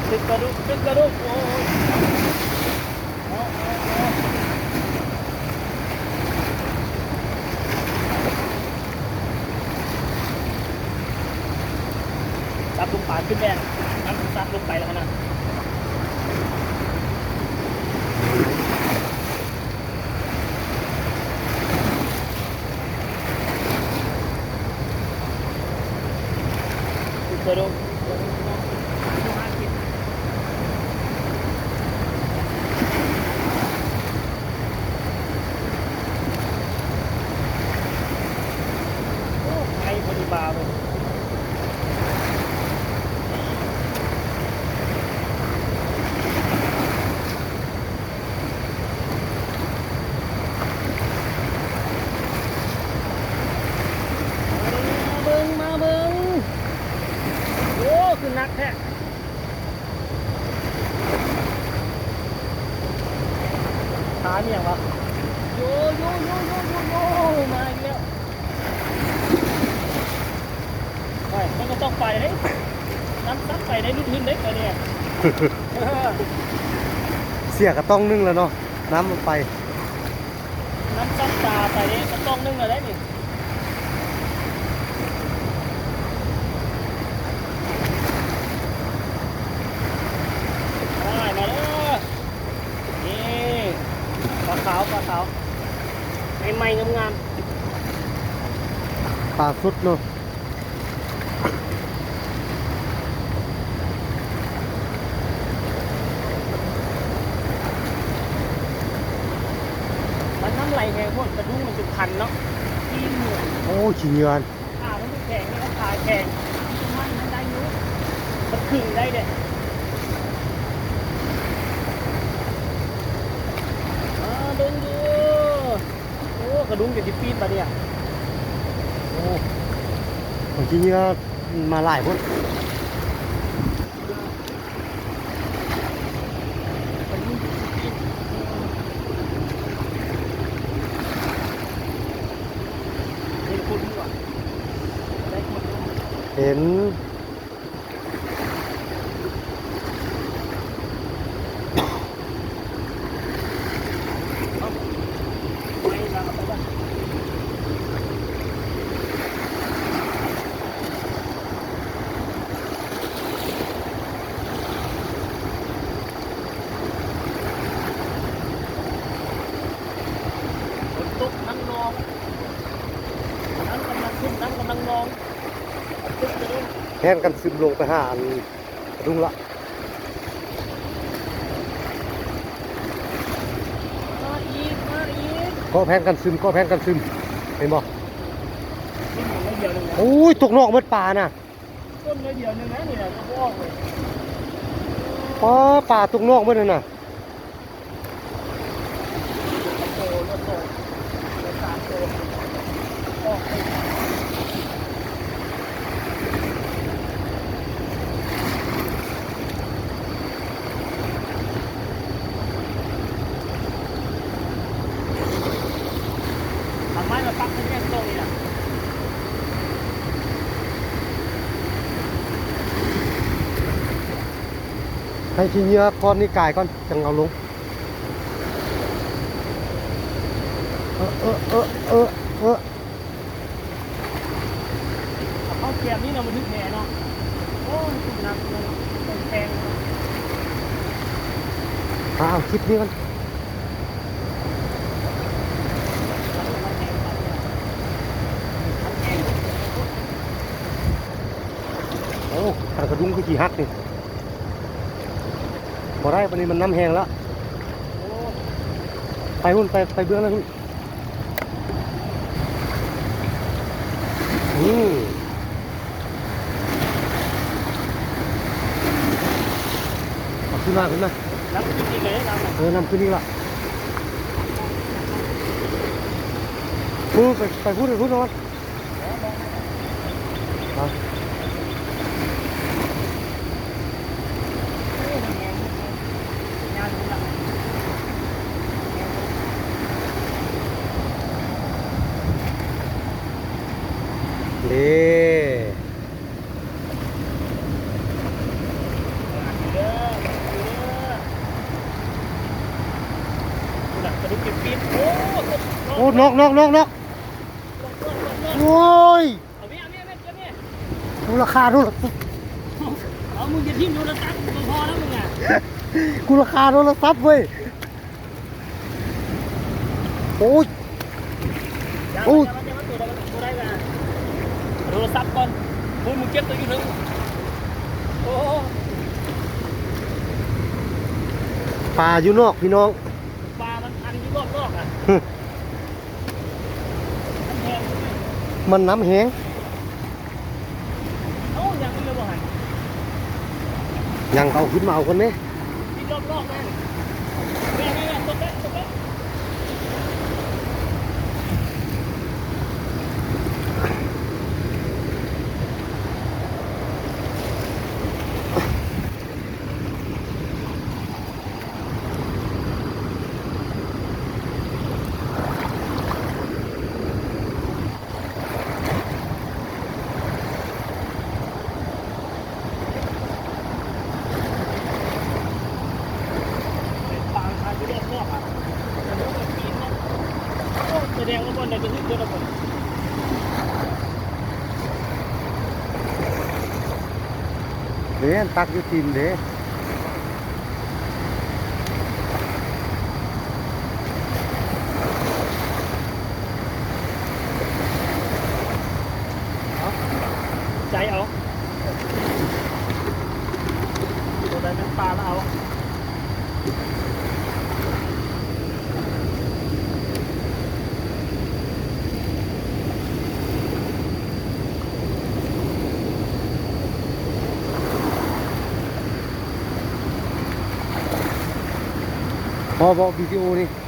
ຕຶກກະດຸກ ຕຶກກະດຸກ ໂອ້ຍ ເອົາ ເອົາ ເອົາ ຈັບລູກປາຂຶ້ນແດ່ ນຳສັດລົງໄປແລ້ວຫັ້ນນະ. ໄປບໍ່ໄດ້ປາເວີຍ. ມາເບິ່ງ ມາເບິ່ງ ໂອ້ ຄືໜັກແທ້ ປາອີ່ຫຍັງວະ ໂຢ ໂຢ ໂຢ ໂຢ ໂຢ ໂຢ ມາອີກແລ້ວ. ໂອ້ຍ ມັນກໍຕ້ອງໄປເດ້ ນຳສັດໄປໄດ້ລຸ້ນຂຶ້ນເດ້ ໄປເດ້ ເສຍກະຕ້ອງໜຶ່ງແລ້ວເນາະ ນຳມັນໄປ ນຳສັດຕາໄປເດ້ ກະຕ້ອງໜຶ່ງແລ້ວເດ້ນີ້ ໄປ ມາເດີ ນີ້ ປາຂາວ ປາຂາວ ໃໝ່ໆ ງາມໆ ປາສົດເນາະ. ມັນນ້ຳໄຫຼແຮງໂພດ ກະດຸ້ງມັນຈົນພັນເນາະ ຕີນເໝືອນ ໂອ້ ຂີ້ເຫຍື້ອ ຂາມັນແຂງ ນີ້ຂາແຂງ ມັນໄດ້ຢູ່ ມັນຂຶງໄດ້ເດ້ ເອີ ເບິ່ງດູ. ໂອ້ ກະດຸ້ງເປັນຊິປີນບາດນີ້ ໂອ້ ບາງທີເຫຍື່ອມາຫຼາຍພຸ້ນ ເຫັນຄົນຢູ່ຫວາ ໄດ້ຄົນຢູ່ ເຫັນ. ຝົນຕົກ ນ້ຳນອງ ນ້ຳກຳລັງຂຶ້ນ ນ້ຳກຳລັງນອງ. ແພນກັນຊຶມລົງໄປຫາອັນກະດຸ້ງລະ ມາອີກ ມາອີກ ເກາະແພນກັນຊຶມ ເກາະແພນກັນຊຶມ ເຫັນບໍ່? ໂອ້ຍ ຕົກນອກໝົດປານະ ຕົ້ນໜ້ອຍດຽວໜຶ່ງນະ ນີ້ນະ ບໍ່ອອກເລີຍ ປາ ປາຕົກນອກໝົດຫັ້ນນະ. ເອົາໄມ້ມາປັກໃຫ້ແໜ້ນຕົງນີ້ນະ ໃຫ້ຂີ້ເຫຍື້ອກ້ອນນີ້ກາຍກ່ອນ ຈັ່ງເອົາລົງ. ເອີ ເອີ ເອີ ເອີ ເອີ ເອົາເຂົ້າກຽມນີ້ເນາະ ມັນຖືກແຫເນາະ ໂອ້ຍ ໜັກເນາະ ແຂງເນາະ ເອົາຄລິບນີ້ກ່ອນ ໂອ້ ທາງກະດຸ້ງຄືຊິຫັກນີ້ ບໍ່ໄດ້ ບາດນີ້ມັນນ້ຳແຮງແລ້ວ ໄປພຸ້ນ ໄປ ໄປເບື້ອງນັ້ນພຸ້ນ ອືມ ເອົາຂຶ້ນມາ ຂຶ້ນມາ ນ້ຳຂຶ້ນອີກເລີຍ ນ້ຳ ເອີ ນ້ຳຂຶ້ນອີກລະ ພຸ້ນ ໄປ ໄປພຸ້ນ ໄປພຸ້ນ ນອນ. ໂ ເດ້ ໂອ້ ນອກ ນອກ ນອກ ນອກ ໂອ້ຍ ເອົາແມ່ ເອົາແມ່ ເອົາແມ່ ເກັບແມ່ ມູນລະຄ່າໂທລະສັບ ເອົາ ມຶງຈະຖິ້ມໂທລະສັບ ບໍ່ພໍແລ້ວມຶງອະ ມູນລະຄ່າໂທລະສັບເວີຍ ໂອ້ຍ ໂອ້ຍ ໂທລະສັບກ່ອນ ໂອ້ຍ ມຶງເກັບຕົວຢູ່ເທິງ ໂອ້ ປາຢູ່ນອກພີ່ນ້ອງ ປາມັນອັນຢູ່ນອກໆ ອະ ມັນແຮງ ມັນນ້ຳແຮງ ເອົາ ຍັງອີກແລ້ວບໍ່ຫັ້ນ ຍັງ ເອົາຂຶ້ນມາເອົາກ່ອນແມ້ ຕິດລອບໆ ແມ່ນ ແມ່ນໆ ຕົກແລ້ວ ຕົກແລ້ວ. ປາງທາງຢູ່ຮອບໆ ອະ ໂອ້ ສະແດງວ່າບ່ອນໃດກະຖືກເບິດລະ ເດ້ ຕັກຢູ່ຕີນເດ້. ເອົາ ໃຈເອົາ ຕົວໃດແມ່ນປາລະເອົາ. ພໍບໍ່ ວິດີໂອນີ້?